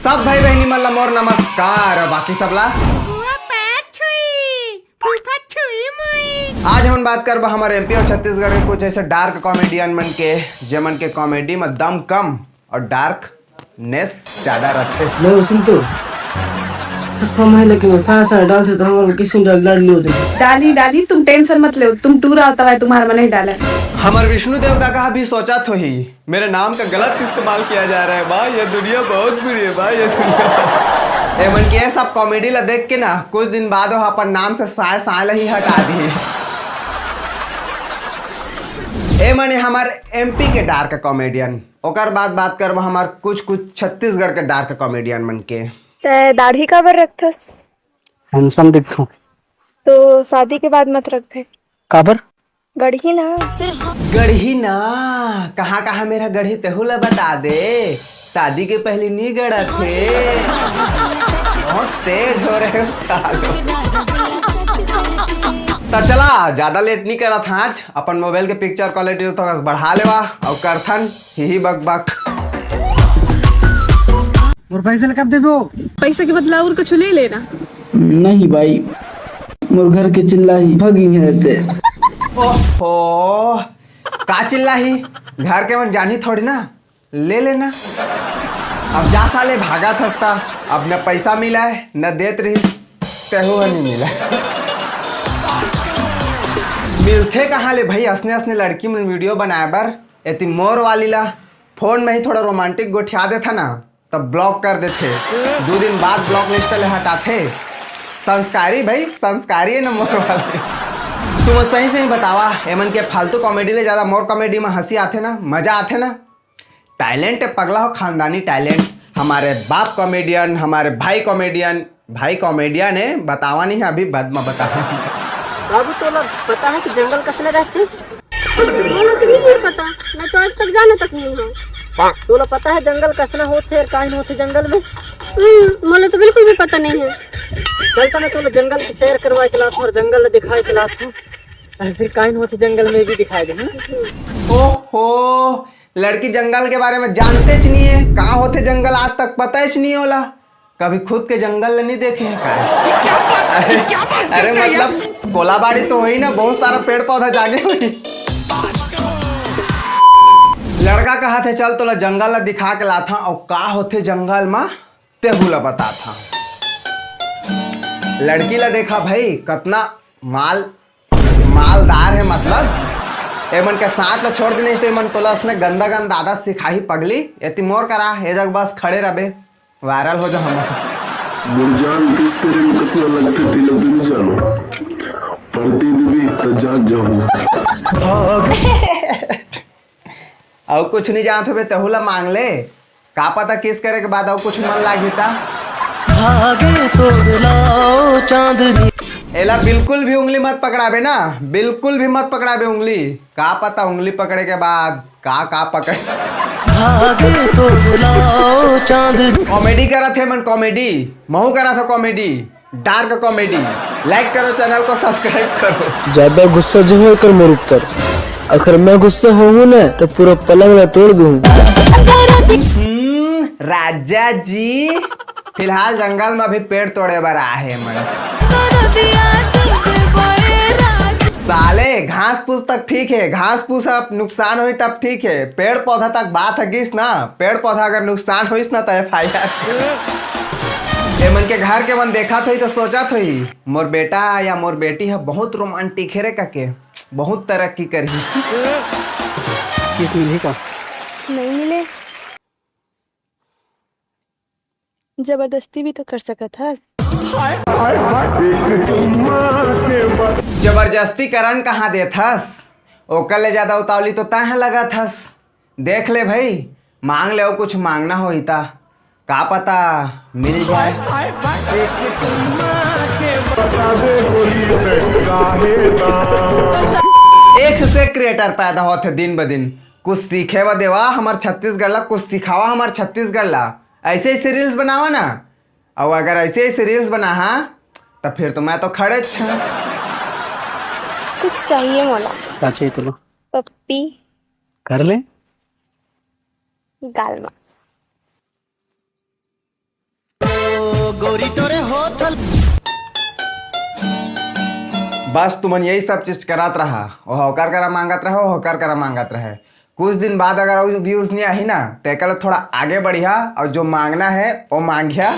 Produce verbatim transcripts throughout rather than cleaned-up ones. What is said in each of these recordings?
सब भाई बहिनी मन ला मोर नमस्कार, अउ बाकी सब ला फुआ पैर छुई, फूफा छुई मुई। आज हमन बात करबो हमर एमपी अउ छत्तीसगढ़ के कुछ ऐसे डार्क कॉमेडियन मन के, जेमन के कॉमेडी में दम कम अउ डार्कनेस ज्यादा रथे। मैं सुन तो सप्पा माय लेकिन सारा सारा डाल से तो हम किसी डर डर लियो दे। डाली डाली, तुम टेंशन मत लो, तुम टूरा होता है तुम्हारा मन नहीं डाला। हमर विष्णु देव काका भी सोचत होही, मेरे नाम का गलत इस्तेमाल किया जा रहा है भाई, ये दुनिया बहुत बुरी है भाई, ये दुनिया। ए मन के ये सब कॉमेडी ला देख के ना, कुछ दिन बाद वो अपन नाम से साय साय ला ही हटा दी। ए मने हमार एमपी के डार्क कॉमेडियन, ओकर बाद बात करबो हमार कुछ कुछ छत्तीसगढ़ के डार्क कॉमेडियन मन के। तै दाढ़ी काबर रखथस? हैंडसम दिखथों। तो शादी के बाद मत रखबे। काबर? गढ़ही ना। गढ़ही ना, कहाँ कहाँ मेरा गढ़ही तेहू ला बता दे। शादी के पहले नी गढ़त हे। बहुत तेज हो रहे हो सालो। त चला, ज्यादा लेट नी करत हन, आज अपन मोबाइल के पिक्चर क्वालिटी ला थोड़ा सा बढ़ा लेवा अउ करथन ही ही बक बक। मोर पैसा ला कब देबो? पैसा के बदला और कुछ ले लेना। नहीं भाई, मोर घर के चिल्लाही, भगी रहते। ओहो, का चिल्लाही? घर के मन जानही थोड़ी ना, ले लेना। अब जा साले, भागत हस त, अब न पैसा मिला है, न देत रहिस, तेहू ह नी मिला। मिलथे कहाँ ले भाई असने असने लड़की मन वीडियो बनाए बर? एती मोर वाली ला फोन में ही थोड़ा रोमांटिक गोठिया देथा ना, तब ब्लॉक कर देथे। दू दिन बाद ब्लॉक लिस्ट ले हटाथे। संस्कारी भाई, संस्कारी है ना मोर वाले। तुम सही सही बतावा, एमन के फालतू कॉमेडी ले ज्यादा मोर कॉमेडी में हंसी आथे ना, मजा आथे ना। टैलेंट है पगला हो, खानदानी टैलेंट। हमारे बाप कॉमेडियन, हमारे भाई कॉमेडियन, भाई कॉमेडियन है, बतावा नहीं है, अभी बाद में बतावा। बाबू, तोला पता है कि जंगल कसने रहते? मोला तो नहीं है पता, मैं तो आज तक जाना तक नहीं हूँ। तोला पता है जंगल कसना होथे और काहिन होथे जंगल में? हम्म, मोला तो बिल्कुल भी पता नहीं है। चलता मैं तोला जंगल की सैर करवा के लात हूँ और जंगल दिखा के लात हूँ, और फिर काहिन होथे जंगल में भी दिखाई दे, है ना? ओहो, लड़की जंगल के बारे में जानते च नहीं है, का होथे जंगल आज तक पता च नहीं होला। कभी खुद के जंगल ल नहीं देखे है का? अरे, अरे मतलब कोलाबाड़ी तो होही ना, बहुत सारा पेड़ पौधा जागे होही। लड़का कहत हे, चल तोला जंगल ला दिखा के लाथा, अउ का होथे जंगल मा, तेहू ला बताथा। लड़की ला देखा भाई, कतना माल, मालदार है मतलब। एमन के साथ ला छोड़ दे, नहीं तो एमन तोला असने गंदा गंदा आदत सिखाही पगली। एती मोर करा, ए जग बस खड़े रबे। वायरल हो जा हम। मोर जान किस करे में कसना लगथे, तेला तो नहीं जानो। परती देवी त जाग जाहूं। अउ कुछ नहीं जानत हवे, तहू ला मांग ले। का पता किस करे के बाद अउ कुछ मन लागी ता। भागे तोर लाओ चांदनी। एला बिल्कुल भी उंगली मत पकड़ाबे ना, बिल्कुल भी मत पकड़ाबे उंगली। का पता उंगली पकड़े के बाद का का पकड़। भागे तोर लाओ चांदनी। कॉमेडी करत हे मन, कॉमेडी। महू करत हो कॉमेडी, डार्क कॉमेडी। लाइक करो, चैनल को सब्सक्राइब करो। ज्यादा गुस्सा जो है कर मोर ऊपर, अगर मैं गुस्सा होऊं ना तो पूरा पलंग ला तोड़ दूं। हम्म, राजा जी फिलहाल जंगल में अभी पेड़ तोड़े बर आए हे मन। साले घास फूस तक ठीक है, घास फूस अब नुकसान होई तब ठीक है, पेड़ पौधा तक बात हगिस ना, पेड़ पौधा अगर नुकसान होइस ना तो एफआईआर। एमन के घर के मन देखत होई तो सोचत होई, मोर बेटा या मोर बेटी ह बहुत रोमांटिक हे रे कके, बहुत तरक्की करही। किस मिलही का? नहीं मिले। जबरदस्ती भी तो कर सकत हस। जबरदस्ती करन कहाँ देथस? ओकर ले ज्यादा उतावली तो तैं ह लगत हस। देख ले भाई, मांग ले, अउ कुछ मांगना होही ता, का पता मिल जाए। एक से एक क्रिएटर पैदा होत हे दिन ब दिन। कुछ सीखे ब देवा हमर छत्तीसगढ़ ला, कुछ सिखावा हमर छत्तीसगढ़ ला। ऐसे ऐसे रील्स बनावा ना, अउ अगर ऐसे ऐसे रील्स बनाहा त फिर तो मैं तो खड़े छा। कुछ चाहिए मोला। का चाहिए तोला? पप्पी। कर ले। गाल मा। बस तुमन यही सब चीज करत रहा, ओह ओकर करा मांगत रहे, ओह ओकर करा मांगत रहे। कुछ दिन बाद अगर अउ व्यूज नहीं आही ना, तो एकला थोड़ा आगे बढ़िया और जो मांगना है वो मांगिया।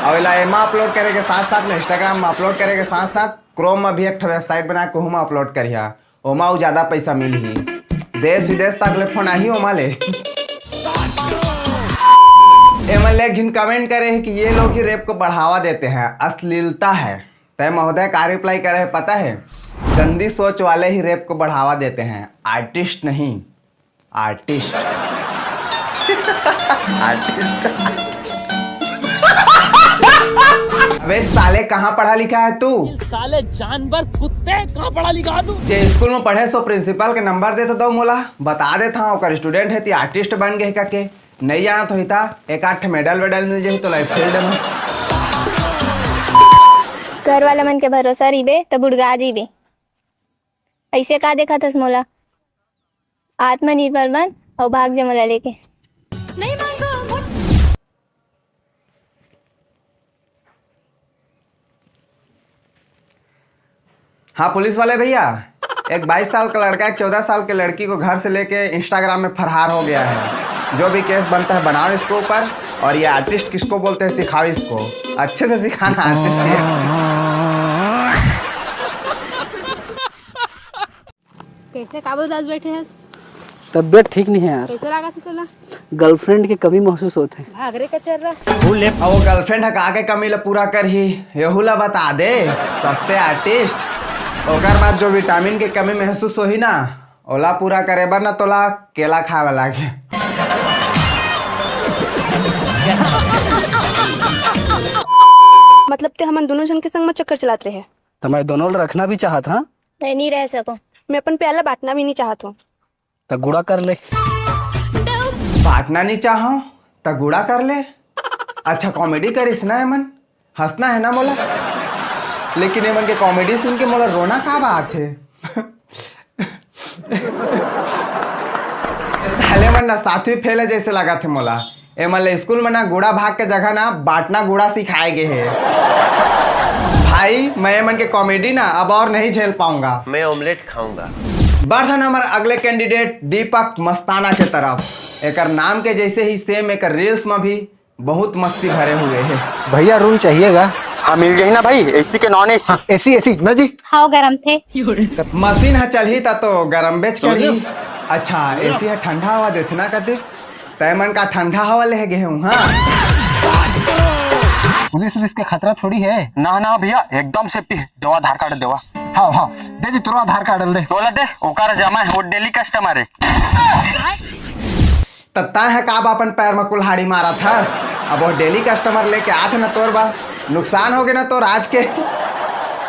और एला एमा अपलोड करे के साथ साथ में, Instagram में अपलोड करे के साथ साथ Chrome में भी एक ठो वेबसाइट बना के ओहू में अपलोड करिया, ओमा अउ ज्यादा पैसा मिलही। देश विदेश तक ले फोन आही ओमा ले। एमन ले एक झिन कमेंट करे है कि ये लोग ही रेप को बढ़ावा देते हैं, अश्लीलता है। तय महोदय का रिप्लाई करे है पता है? गंदी सोच वाले ही रेप को बढ़ावा देते हैं, आर्टिस्ट नहीं। आर्टिस्ट। आर्टिस्ट। अबे साले, कहाँ पढ़ा लिखा है तू? साले जानवर कुत्ते, कहाँ पढ़ा लिखा तू? जे स्कूल में पढ़े सो प्रिंसिपल के नंबर देते तो मोला बता देता हूँ, ओकर स्टूडेंट है ती आर्टिस्ट बन गए का के? नहीं जानत होही ता एक आठ मेडल वेडल मिल जाही तो लाइफ फील्ड में। घर वाला मन के भरोसा रहिबे त बुड़गा जीबे। ऐसे का देखत हस मोला? आत्मनिर्भर बन अउ भाग जे मोला लेके। नहीं मांगो। हाँ पुलिस वाले भैया, एक बाईस साल का लड़का एक चौदह साल के लड़की को घर से लेके Instagram में फरार हो गया है। जो भी केस बनता है बनाओ इसको ऊपर, और ये आर्टिस्ट किसको बोलते हैं सिखाओ इसको, अच्छे से सिखाना आर्टिस्ट ये। कैसे काबू दास बैठे हैं? तबियत ठीक नहीं है यार। कैसे लगा था चला? गर्लफ्रेंड के कमी महसूस होत हे। भाग रे कचर्रा। अब वो गर्लफ्रेंड ह का के कमी ला पूरा करही, यहू ला बता दे। सस्ते आर्टिस्ट। ओकर बाद जो विटामिन के कमी महसूस होही ना, ओला पूरा करे बर ना तोला केला खाए वाला लागे। मतलब ते हमन दोनों जन के संग में चक्कर चलात रहे। त मैं दोनों ला रखना भी चाहत हाँ। मैं नहीं रह सकूं। मैं अपन प्याला बांटना भी नहीं चाहत हूँ। त गुड़ा कर ले। बांटना नहीं चाहो त गुड़ा कर ले। अच्छा कॉमेडी करिस ना एमन, हंसना है ना मोला, लेकिन एमन के कॉमेडी सुन के मोला रोना का बात है। साले मन ना सातवीं फेल है जैसे लगा थे मोला। एमन ले स्कूल में ना गुड़ा भाग के जगह ना बांटना गुड़ा सिखाए गए हे। भाई, मैं एमन के कॉमेडी ना अब और नहीं झेल पाऊंगा। मैं ऑमलेट खाऊंगा। बढ़न हमर अगले कैंडिडेट दीपक मस्ताना के तरफ। एकर नाम के जैसे ही सेम एकर रील्स में भी बहुत मस्ती भरे हुए है। भैया रूम चाहिएगा? हाँ मिल जाही ना भाई, एसी के नॉन एसी। हाँ, एसी एसी ना जी। हाव गरम थे। मशीन ह चलही त तो गरम बेच करही। अच्छा एसी ह ठंडा हवा देथे ना कते? तय मन का ठंडा हवा ले गे हूँ हाँ। पुलिस उलिस के खतरा थोड़ी है। ना ना भैया एकदम सेफ्टी है। देवा आधार कार्ड देवा। हाँ हाँ दे जी तोरो आधार कार्ड दे। तोला दे ओकर जमा है वो डेली कस्टमर है। त तय ह का बा अपन पैर म कुल्हाड़ी मारत हस? अब वो डेली कस्टमर लेके आथे न तोर बा, नुकसान हो गे न तोर आज के।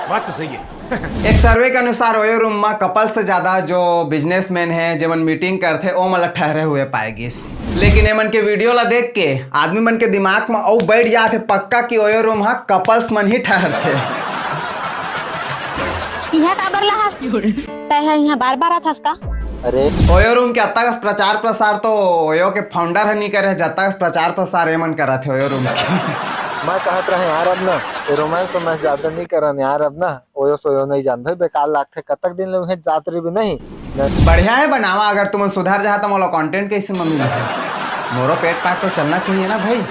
बात तो सही है। एक सर्वे के अनुसार ओयो रूम म कपल से ज्यादा जो बिजनेसमैन है जेमन मीटिंग करथे ओ मन ल ठहरे हुए पाए गिस। लेकिन एमन के वीडियो ला देख के आदमी मन के दिमाग म अउ बैठ जात हे पक्का कि ओयो रूम ह कपल्स मन ही ठहरथे। इहाँ काबर ला हस? तय ह इहाँ बार बार आथस का? अरे ओयो रूम के अत्ता कस प्रचार प्रसार तो ओयो के फाउंडर ह नी करे, जत्ता कस प्रचार प्रसार एमन करत हे ओयो रूम के। मैं कहत रहे यार अब ना ये रोमांस वोमांस ज्यादा नहीं करन यार, अब ना ओयो सोयो नहीं जान भाई बेकार लागथे, कतक दिन ले उहें जात रही भी नहीं। बढ़िया है बनावा, अगर तुमन सुधर जाहा त मोला कंटेंट कैसे म मिलही? मोरो पेट पाट तो चलना चाहिए ना भाई।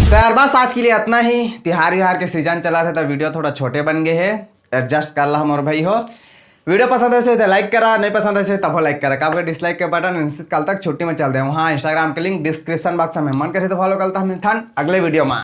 तो यार बस आज के लिए इतना ही। तिहार विहार के सीजन चलत हे त वीडियो थोड़ा छोटे बन गए हे, एडजस्ट कर ला मोर भाई हो। वीडियो पसंद आइस हे त लाइक करा, नहीं पसंद आइस हे तभो लाइक करा, काबर डिसलाइक के बटन इनसे कल तक छुट्टी में चल दे। वहाँ Instagram के लिंक डिस्क्रिप्शन बॉक्स में, मन करे त फॉलो करता हम थन अगले वीडियो में।